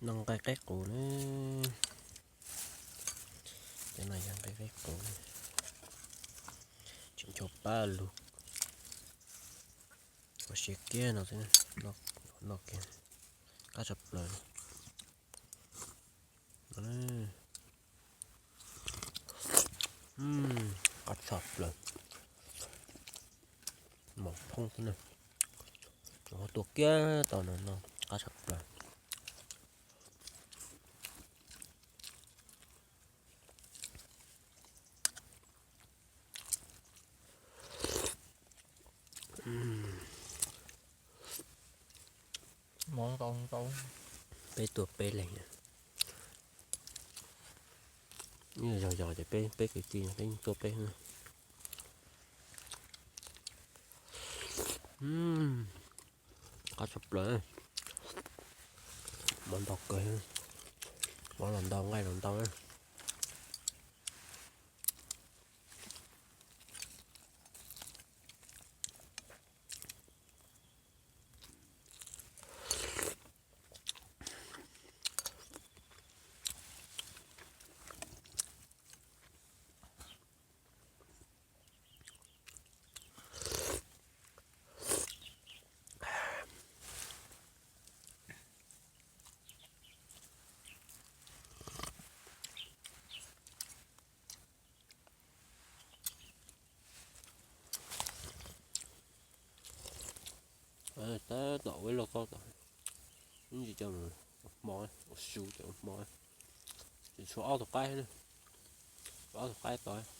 No nqaij qaib qus na. Cov no yog nqaij qaib qus, tseem ncho pab lug. Ua siav kiag no xwb, noj kiag qab tshaj plaws. Qab tshaj plaws, mos phoob xwb na. Ua tua kiag tau no noj qab tshaj plaws. Peb tuaj peb leeg, yog yog ces peb peb kwv tij peb tuaj peb. Qab tshaj plaws, mov ntau kawg, mov los ntau nqaij los ntau. Tab tom ua ib lauj kaub tod, ib ntsis coj mus ua hmo, ua su coj ua hmo. Tseem tshuav ob tug qaib, ob tug qaib tod.